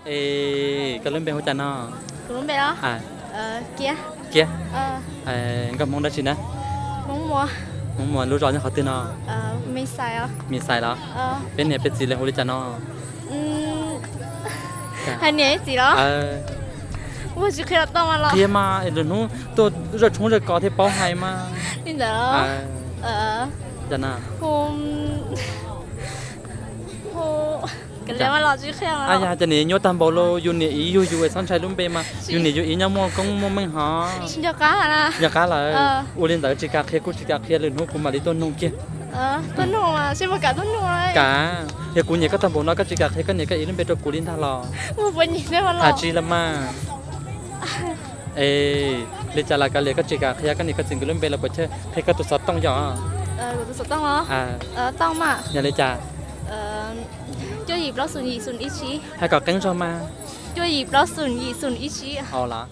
Es koj lub npe hu cas no? Kiab. Nkauj Hmoob dab tsi na? Hmoob Muas. Lub zos nyob qhov twg no? Mis Xais los? Peb niam peb txiv lawv hu li cas no? Qhia mas, lwm hnub tuaj zawj tshoob zawj kos thiaj paub hais mas. Li ntawd. Cas na? Yog ces niam nyuaj tag npaum los yus niam ib yug yus es txhob ntshai lub npe mas, yus niam yus ib nyob muaj koob muaj meej hov. Nco qab lawm, ua li ntawd tsis kam qhia kuj tsis kam qhia, lwm hnub kuv mam li tuaj nug kiag. Kam, yog kuv nyiam koj tag npaum no koj tsis kam qhia koj niam koj ib lub npe rau kuv li ntag los? Has tsis los mas. Es li cas los kav liam, koj tsis kam qhia koj niam koj txiv nkawd lub npe los kuv thiaj qhia koj tus xov tooj yom. Yog li cas? Hais kom qeeb zog mas. Hauj lwm.